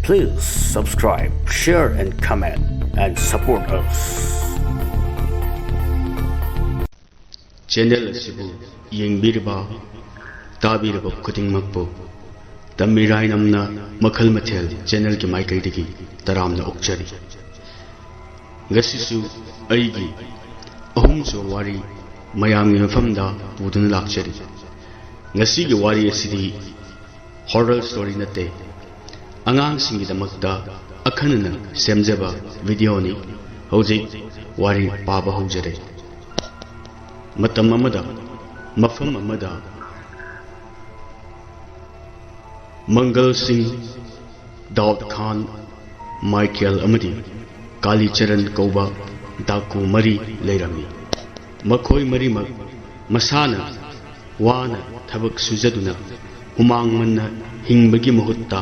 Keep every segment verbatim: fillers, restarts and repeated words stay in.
Please subscribe, share and comment and support us. Channel ꯑꯁꯤꯕꯨ ꯌꯦꯡꯕꯤꯔꯤꯕ, ꯇꯥꯕꯤꯔꯤꯕ ꯈꯨꯗꯤꯡꯃꯛꯄꯨ ꯇꯝꯃꯤꯔꯥꯏꯅꯝꯅ ꯃꯈꯜ ꯃꯊꯦꯜ ꯆꯦꯅꯦꯜꯒꯤ ꯃꯥꯏꯀꯩꯗꯒꯤ ꯇꯔꯥꯝꯅ ꯑꯣꯛꯆꯔꯤ꯫ ꯉꯁꯤꯁꯨ ꯑꯩꯒꯤ ꯑꯍꯨꯝꯁꯨ ꯋꯥꯔꯤ ꯃꯌꯥꯝꯒꯤ ꯃꯐꯝꯗ ꯄꯨꯗꯨꯅ ꯂꯥꯛꯆꯔꯤ꯫ ꯉꯁꯤꯒꯤ ꯋꯥꯔꯤ ꯑꯁꯤꯗꯤ ꯍꯣꯔꯔ ꯁ꯭ꯇꯣꯔꯤ ꯅꯠꯇꯦ, ꯑꯉꯥꯡꯁꯤꯡꯒꯤꯗꯃꯛꯇ ꯑꯈꯟꯅꯅ ꯁꯦꯝꯖꯕ ꯚꯤꯗꯤꯑꯣꯅꯤ꯫ ꯍꯧꯖꯤꯛ ꯋꯥꯔꯤ ꯄꯥꯕ ꯍꯧꯖꯔꯦ꯫ ꯃꯇꯝ ꯑꯃꯗ, ꯃꯐꯝ ꯑꯃꯗ, ꯃꯪꯒꯜ ꯁꯤꯡ, ꯗꯥꯎꯗ ꯈꯥꯟ, ꯃꯥꯏꯀꯦꯜ ꯑꯃꯗꯤ ꯀꯥꯂꯤꯆꯔꯟ ꯀꯧꯕ ꯗꯥꯀꯨ ꯃꯔꯤ ꯂꯩꯔꯝꯃꯤ꯫ ꯃꯈꯣꯏ ꯃꯔꯤꯃꯛ ꯃꯁꯥꯅ ꯋꯥꯅ ꯊꯕꯛ ꯁꯨꯖꯗꯨꯅ ꯍꯨꯃꯥꯡ ꯃꯟꯅ ꯍꯤꯡꯕꯒꯤ ꯃꯍꯨꯠꯇ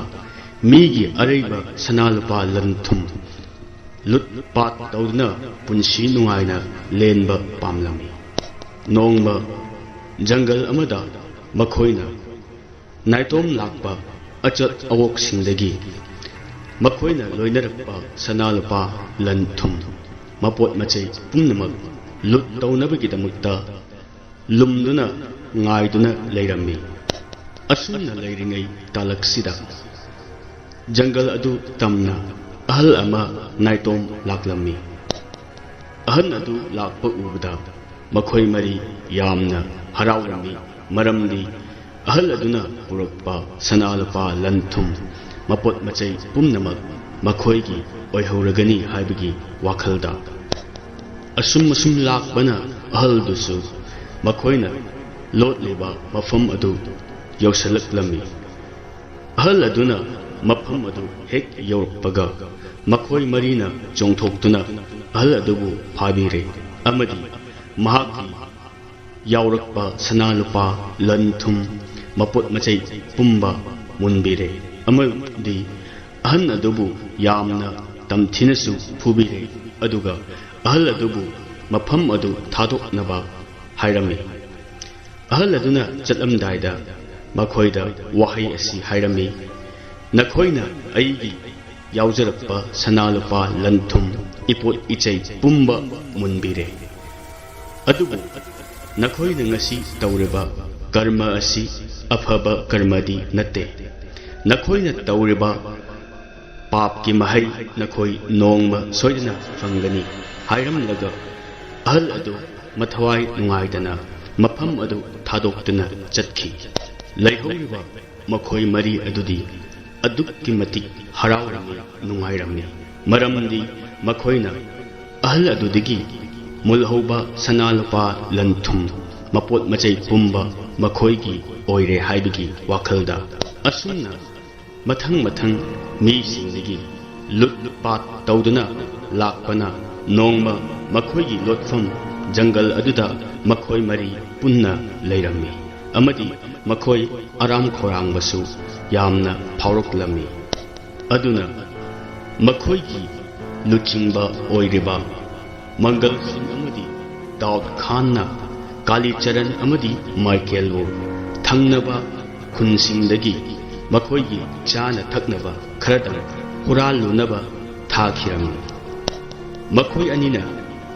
ꯃꯤꯒꯤ ꯑꯔꯩꯕ ꯁꯅꯥ ꯂꯨꯄꯥ ꯂꯟ ꯊꯨꯝ ꯂꯨꯠ ꯄꯥꯠ ꯇꯧꯗꯨꯅ ꯄꯨꯟꯁꯤ ꯅꯨꯡꯉꯥꯏꯅ ꯂꯦꯟꯕ ꯄꯥꯝꯂꯝꯃꯤ꯫ ꯅꯣꯡꯃ ꯖꯪꯒꯜ ꯑꯃꯗ ꯃꯈꯣꯏꯅ ꯅꯥꯏꯇꯣꯝ ꯂꯥꯛꯄ ꯑꯆꯠ ꯑꯋꯣꯛꯁꯤꯡꯗꯒꯤ ꯃꯈꯣꯏꯅ ꯂꯣꯏꯅꯔꯛꯄ ꯁꯅꯥ ꯂꯨꯄꯥ ꯂꯟ ꯊꯨꯝ ꯃꯄꯣꯠ ꯃꯆꯩ ꯄꯨꯝꯅꯃꯛ ꯂꯨꯠ ꯇꯧꯅꯕꯒꯤꯗꯃꯛꯇ ꯂꯨꯝꯗꯨꯅ ꯉꯥꯏꯗꯨꯅ ꯂꯩꯔꯝꯃꯤ꯫ ꯑꯁꯨꯝꯅ ꯂꯩꯔꯤꯉꯩ ꯇꯥꯂꯛꯁꯤꯗ ꯖꯪꯒꯜ ꯑꯗꯨ ꯇꯝꯅ ꯑꯍꯜ ꯑꯃ ꯅꯥꯏꯇꯣꯝ ꯂꯥꯛꯂꯝꯃꯤ꯫ ꯑꯍꯟ ꯑꯗꯨ ꯂꯥꯛꯄ ꯎꯕꯗ ꯃꯈꯣꯏ ꯃꯔꯤ ꯌꯥꯝꯅ ꯍꯔꯥꯎꯔꯝꯃꯤ, ꯃꯔꯝꯗꯤ ꯑꯍꯜ ꯑꯗꯨꯅ ꯄꯨꯔꯛꯄ ꯁꯅꯥ ꯂꯨꯄꯥ ꯂꯟ ꯊꯨꯝ ꯃꯄꯣꯠ ꯃꯆꯩ ꯄꯨꯝꯅꯃꯛ ꯃꯈꯣꯏꯒꯤ ꯑꯣꯏꯍꯧꯔꯒꯅꯤ ꯍꯥꯏꯕꯒꯤ ꯋꯥꯈꯜꯗ꯫ ꯑꯁꯨꯝ ꯑꯁꯨꯝ ꯂꯥꯛꯄꯅ ꯑꯍꯜꯗꯨꯁꯨ ꯃꯈꯣꯏꯅ ꯂꯣꯠꯂꯤꯕ ꯃꯐꯝ ꯑꯗꯨ ꯌꯧꯁꯤꯜꯂꯛꯂꯝꯃꯤ꯫ ꯑꯍꯜ ꯑꯗꯨꯅ ꯃꯐꯝ ꯑꯗꯨ ꯍꯦꯛ ꯌꯧꯔꯛꯄꯒ ꯃꯈꯣꯏ ꯃꯔꯤꯅ ꯆꯣꯡꯊꯣꯛꯇꯨꯅ ꯑꯍꯜ ꯑꯗꯨꯕꯨ ꯐꯥꯕꯤꯔꯦ ꯑꯃꯗꯤ ꯃꯍꯥꯛꯀꯤ ꯌꯥꯎꯔꯛꯄ ꯁꯅꯥ ꯂꯨꯄꯥ ꯂꯟ ꯊꯨꯝ ꯃꯄꯣꯠ ꯃꯆꯩ ꯄꯨꯝꯕ ꯃꯨꯟꯕꯤꯔꯦ ꯑꯃꯗꯤ ꯑꯍꯟ ꯑꯗꯨꯕꯨ ꯌꯥꯝꯅ ꯇꯝꯊꯤꯅꯁꯨ ꯐꯨꯕꯤꯔꯦ꯫ ꯑꯗꯨꯒ ꯑꯍꯜ ꯑꯗꯨꯕꯨ ꯃꯐꯝ ꯑꯗꯨ ꯊꯥꯗꯣꯛꯅꯕ ꯍꯥꯏꯔꯝꯃꯤ꯫ ꯑꯍꯜ ꯑꯗꯨꯅ ꯆꯠꯂꯝꯗꯥꯏꯗ ꯃꯈꯣꯏꯗ ꯋꯥꯍꯩ ꯑꯁꯤ ꯍꯥꯏꯔꯝꯃꯤ, ꯅꯈꯣꯏꯅ ꯑꯩꯒꯤ ꯌꯥꯎꯖꯔꯛꯄ ꯁꯅꯥ ꯂꯨꯄꯥ ꯂꯟ ꯊꯨꯝ ꯏꯄꯣꯠ ꯏꯆꯩ ꯄꯨꯝꯕ ꯃꯨꯟꯕꯤꯔꯦ꯫ ꯑꯗꯨꯕꯨ ꯅꯈꯣꯏꯅ ꯉꯁꯤ ꯇꯧꯔꯤꯕ ꯀꯔꯃ ꯑꯁꯤ ꯑꯐꯕ ꯀꯔꯃꯗꯤ ꯅꯠꯇꯦ꯫ ꯅꯈꯣꯏꯅ ꯇꯧꯔꯤꯕ ꯄꯥꯞꯀꯤ ꯃꯍꯩ ꯅꯈꯣꯏ ꯅꯣꯡꯃ ꯁꯣꯏꯗꯅ ꯐꯪꯒꯅꯤ ꯍꯥꯏꯔꯝꯂꯒ ꯑꯍꯜ ꯑꯗꯨ ꯃꯊꯋꯥꯏ ꯅꯨꯡꯉꯥꯏꯇꯅ ꯃꯐꯝ ꯑꯗꯨ ꯊꯥꯗꯣꯛꯇꯨꯅ ꯆꯠꯈꯤ꯫ ꯂꯩꯍꯧꯔꯤꯕ ꯃꯈꯣꯏ ꯃꯔꯤ ꯑꯗꯨꯗꯤ ꯑꯗꯨꯛꯀꯤ ꯃꯇꯤꯛ ꯍꯔꯥꯎꯔꯝꯃꯤ, ꯅꯨꯡꯉꯥꯏꯔꯝꯃꯤ꯫ ꯃꯔꯝꯗꯤ ꯃꯈꯣꯏꯅ ꯑꯍꯜ ꯑꯗꯨꯗꯒꯤ ꯃꯨꯜꯍꯧꯕ ꯁꯅꯥ ꯂꯨꯄꯥ ꯂꯟ ꯊꯨꯝ ꯃꯄꯣꯠ ꯃꯆꯩ ꯄꯨꯝꯕ ꯃꯈꯣꯏꯒꯤ ꯑꯣꯏꯔꯦ ꯍꯥꯏꯕꯒꯤ ꯋꯥꯈꯜꯗ꯫ ꯑꯁꯨꯝꯅ ꯃꯊꯪ ꯃꯊꯪ ꯃꯤꯁꯤꯡꯗꯒꯤ ꯂꯨꯠ ꯄꯥꯠ ꯇꯧꯗꯨꯅ ꯂꯥꯛꯄꯅ ꯅꯣꯡꯃ ꯃꯈꯣꯏꯒꯤ ꯂꯣꯠꯐꯝ ꯖꯪꯒꯜ ꯑꯗꯨꯗ ꯃꯈꯣꯏ ꯃꯔꯤ ꯄꯨꯟꯅ ꯂꯩꯔꯝꯃꯤ ꯑꯃꯗꯤ ꯃꯈꯣꯏ ꯑꯔꯥꯝ ꯈꯧꯔꯥꯡꯕꯁꯨ ꯌꯥꯝꯅ ꯐꯥꯎꯔꯛꯂꯝꯃꯤ꯫ ꯑꯗꯨꯅ ꯃꯈꯣꯏꯒꯤ ꯂꯨꯆꯤꯡꯕ ꯑꯣꯏꯔꯤꯕ ꯃꯪꯒꯜ ꯁꯤꯡ ꯑꯃꯗꯤ ꯗꯥꯎꯗ ꯈꯥꯟꯅ ꯀꯥꯂꯤ ꯆꯔꯟ ꯑꯃꯗꯤ ꯃꯥꯏꯀꯦꯜꯕꯨ ꯊꯪꯅꯕ ꯈꯨꯟꯁꯤꯡꯗꯒꯤ ꯃꯈꯣꯏꯒꯤ ꯆꯥꯅ ꯊꯛꯅꯕ ꯈꯔꯗꯪ ꯍꯨꯔꯥꯜꯂꯨꯅꯕ ꯊꯥꯈꯤꯔꯝꯃꯤ꯫ ꯃꯈꯣꯏ ꯑꯅꯤꯅ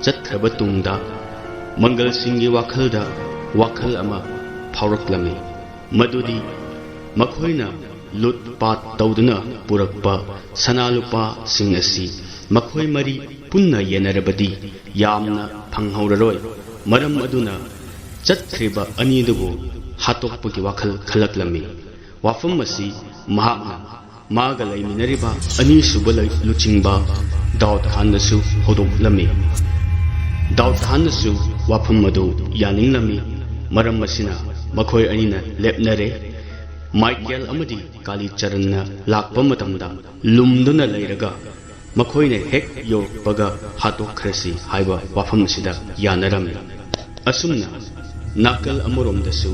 ꯆꯠꯈ꯭ꯔꯕ ꯇꯨꯡꯗ ꯃꯪꯒꯜ ꯁꯤꯡꯒꯤ ꯋꯥꯈꯜꯗ ꯋꯥꯈꯜ ꯑꯃ ꯐꯥꯎꯔꯛꯂꯝꯃꯤ, ꯃꯗꯨꯗꯤ ꯃꯈꯣꯏꯅ ꯂꯨꯠ ꯄꯥꯠ ꯇꯧꯗꯨꯅ ꯄꯨꯔꯛꯄ ꯁꯅꯥ ꯂꯨꯄꯥꯁꯤꯡ ꯑꯁꯤ ꯃꯈꯣꯏ ꯃꯔꯤ ꯄꯨꯟꯅ ꯌꯦꯟꯅꯔꯕꯗꯤ ꯌꯥꯝꯅ ꯐꯪꯍꯧꯔꯔꯣꯏ꯫ ꯃꯔꯝ ꯑꯗꯨꯅ ꯆꯠꯈ꯭ꯔꯤꯕ ꯑꯅꯤꯗꯨꯕꯨ ꯍꯥꯠꯇꯣꯛꯄꯒꯤ ꯋꯥꯈꯜ ꯈꯜꯂꯛꯂꯝꯃꯤ꯫ ꯋꯥꯐꯝ ꯑꯁꯤ ꯃꯍꯥꯛꯅ ꯃꯥꯒ ꯂꯩꯃꯤꯟꯅꯔꯤꯕ ꯑꯅꯤꯁꯨꯕ ꯂꯩ-, ꯂꯨꯆꯤꯡꯕ ꯗꯥꯎꯗ ꯈꯥꯟꯗꯁꯨ ꯍꯧꯗꯣꯛꯂꯝꯃꯤ꯫ ꯗꯥꯎꯗ ꯈꯥꯟꯗꯁꯨ ꯋꯥꯐꯝ ꯑꯗꯨ ꯌꯥꯅꯤꯡꯂꯝꯃꯤ꯫ ꯃꯔꯝ ꯑꯁꯤꯅ ꯃꯈꯣꯏ ꯑꯅꯤꯅ ꯂꯦꯞꯅꯔꯦ꯫ ꯃꯥꯏꯀꯦꯜ ꯑꯃꯗꯤ ꯀꯥꯂꯤ ꯆꯔꯟꯅ ꯂꯥꯛꯄ ꯃꯇꯝꯗ ꯂꯨꯝꯗꯨꯅ ꯂꯩꯔꯒ ꯃꯈꯣꯏꯅ ꯍꯦꯛ ꯌꯧꯔꯛꯄꯒ ꯍꯥꯠꯇꯣꯛꯈ꯭ꯔꯁꯤ ꯍꯥꯏꯕ ꯋꯥꯐꯝ ꯑꯁꯤꯗ ꯌꯥꯅꯔꯝꯃꯤ꯫ ꯑꯁꯨꯝꯅ ꯅꯥꯀꯜ ꯑꯃꯔꯣꯝꯗꯁꯨ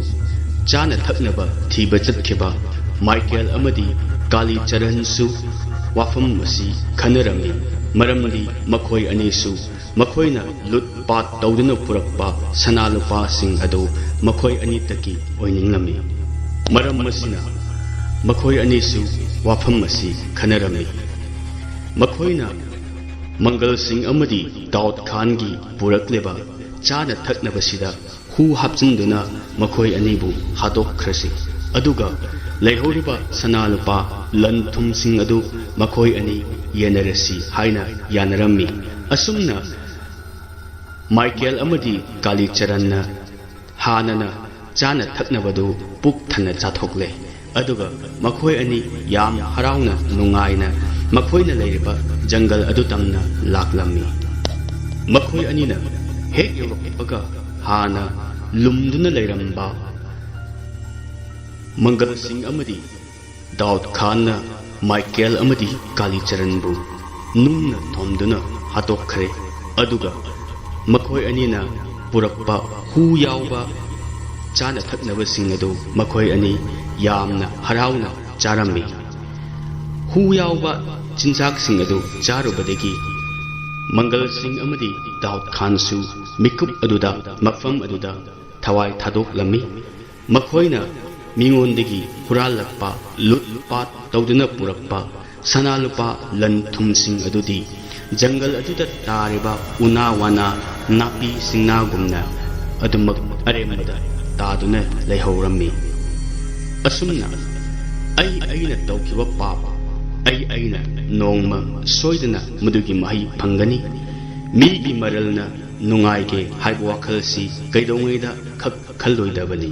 ꯆꯥꯅ ꯊꯛꯅꯕ ꯊꯤꯕ ꯆꯠꯈꯤꯕ ꯃꯥꯏꯀꯦꯜ ꯑꯃꯗꯤ ꯀꯥꯂꯤ ꯆꯔꯟꯁꯨ ꯋꯥꯐꯝ ꯑꯁꯤ ꯈꯟꯅꯔꯝꯃꯤ꯫ ꯃꯔꯝꯗꯤ ꯃꯈꯣꯏ ꯑꯅꯤꯁꯨ ꯃꯈꯣꯏꯅ ꯂꯨꯠ ꯄꯥꯠ ꯇꯧꯗꯨꯅ ꯄꯨꯔꯛꯄ ꯁꯅꯥ ꯂꯨꯄꯥꯁꯤꯡ ꯑꯗꯨ ꯃꯈꯣꯏ ꯑꯅꯤꯇꯒꯤ ꯑꯣꯏꯅꯤꯡꯂꯝꯃꯤ꯫ ꯃꯔꯝ ꯑꯁꯤꯅ ꯃꯈꯣꯏ ꯑꯅꯤꯁꯨ ꯋꯥꯐꯝ ꯑꯁꯤ ꯈꯟꯅꯔꯝꯃꯤ꯫ ꯃꯈꯣꯏꯅ ꯃꯪꯒꯜ ꯁꯤꯡ ꯑꯃꯗꯤ ꯗꯥꯎꯗ ꯈꯥꯟꯒꯤ ꯄꯨꯔꯛꯂꯤꯕ ꯆꯥꯅ ꯊꯛꯅꯕꯁꯤꯗ ꯍꯨ ꯍꯥꯞꯆꯤꯟꯗꯨꯅ ꯃꯈꯣꯏ ꯑꯅꯤꯕꯨ ꯍꯥꯠꯇꯣꯛꯈ꯭ꯔꯁꯤ, ꯑꯗꯨꯒ ꯂꯩꯍꯧꯔꯤꯕ ꯁꯅꯥ ꯂꯨꯄꯥ, ꯂꯟ ꯊꯨꯝꯁꯤꯡ ꯑꯗꯨ ꯃꯈꯣꯏ ꯑꯅꯤ ꯌꯦꯟꯅꯔꯁꯤ ꯍꯥꯏꯅ ꯌꯥꯅꯔꯝꯃꯤ꯫ ꯑꯁꯨꯝꯅ ꯃꯥꯏꯀꯦꯜ ꯑꯃꯗꯤ ꯀꯥꯂꯤꯆꯔꯟꯅ ꯍꯥꯟꯅꯅ ꯆꯥꯅ ꯊꯛꯅꯕꯗꯨ ꯄꯨꯛ ꯊꯟꯅ ꯆꯥꯊꯣꯛꯂꯦ꯫ ꯑꯗꯨꯒ ꯃꯈꯣꯏ ꯑꯅꯤ ꯌꯥꯝ ꯍꯔꯥꯎꯅ ꯅꯨꯡꯉꯥꯏꯅ ꯃꯈꯣꯏꯅ ꯂꯩꯔꯤꯕ ꯖꯪꯒꯜ ꯑꯗꯨ ꯇꯝꯅ ꯂꯥꯛꯂꯝꯃꯤ꯫ ꯃꯈꯣꯏ ꯑꯅꯤꯅ ꯍꯦꯛ ꯌꯧꯔꯛꯄꯒ ꯍꯥꯟꯅ ꯂꯨꯝꯗꯨꯅ ꯂꯩꯔꯝꯕ ꯃꯪꯒꯜꯁꯤꯡ ꯑꯃꯗꯤ ꯗꯥꯎꯗ ꯈꯥꯟꯅ ꯃꯥꯏꯀꯦꯜ ꯑꯃꯗꯤ ꯀꯥꯂꯤꯆꯔꯟꯕꯨ ꯅꯨꯡꯅ ꯊꯣꯝꯗꯨꯅ ꯍꯥꯠꯇꯣꯛꯈ꯭ꯔꯦ꯫ ꯑꯗꯨꯒ ꯃꯈꯣꯏ ꯑꯅꯤꯅ ꯄꯨꯔꯛꯄ ꯍꯨ ꯌꯥꯎꯕ ꯆꯥꯅ ꯊꯛꯅꯕꯁꯤꯡ ꯑꯗꯨ ꯃꯈꯣꯏ ꯑꯅꯤ ꯌꯥꯝꯅ ꯍꯔꯥꯎꯅ ꯆꯥꯔꯝꯃꯤ꯫ ꯍꯨ ꯌꯥꯎꯕ ꯆꯤꯟꯖꯥꯛꯁꯤꯡ ꯑꯗꯨ ꯆꯥꯔꯨꯕꯗꯒꯤ ꯃꯪꯒꯜꯁꯤꯡ ꯑꯃꯗꯤ ꯗꯥꯎꯗ ꯈꯥꯟꯁꯨ ꯃꯤꯀꯨꯞ ꯑꯗꯨꯗ, ꯃꯐꯝ ꯑꯗꯨꯗ ꯊꯋꯥꯏ ꯊꯥꯗꯣꯛꯂꯝꯃꯤ꯫ ꯃꯈꯣꯏꯅ ꯃꯤꯉꯣꯟꯗꯒꯤ ꯍꯨꯔꯥꯜꯂꯛꯄ, ꯂꯨꯠ ꯄꯥꯠ ꯇꯧꯗꯨꯅ ꯄꯨꯔꯛꯄ ꯁꯅꯥ ꯂꯨꯄꯥ, ꯂꯟ ꯊꯨꯝꯁꯤꯡ ꯑꯗꯨꯗꯤ ꯖꯪꯒꯜ ꯑꯗꯨꯗ ꯇꯥꯔꯤꯕ ꯎꯅꯥ ꯋꯥꯅꯥ, ꯅꯥꯄꯤ ꯁꯤꯡꯅꯥꯒꯨꯝꯅ ꯑꯗꯨꯃꯛ ꯑꯔꯦꯝꯕꯗ ꯇꯥꯗꯨꯅ ꯂꯩꯍꯧꯔꯝꯃꯤ꯫ ꯑꯁꯨꯝꯅ ꯑꯩ ꯑꯩꯅ ꯇꯧꯈꯤꯕ ꯄꯥꯞ, ꯑꯩ ꯑꯩꯅ ꯅꯣꯡꯃ ꯁꯣꯏꯗꯅ ꯃꯗꯨꯒꯤ ꯃꯍꯩ ꯐꯪꯒꯅꯤ꯫ ꯃꯤꯒꯤ ꯃꯔꯜꯅ ꯅꯨꯡꯉꯥꯏꯒꯦ ꯍꯥꯏꯕ ꯋꯥꯈꯜꯁꯤ ꯀꯩꯗꯧꯉꯩꯗ ꯈꯛ ꯈꯜꯂꯣꯏꯗꯕꯅꯤ꯫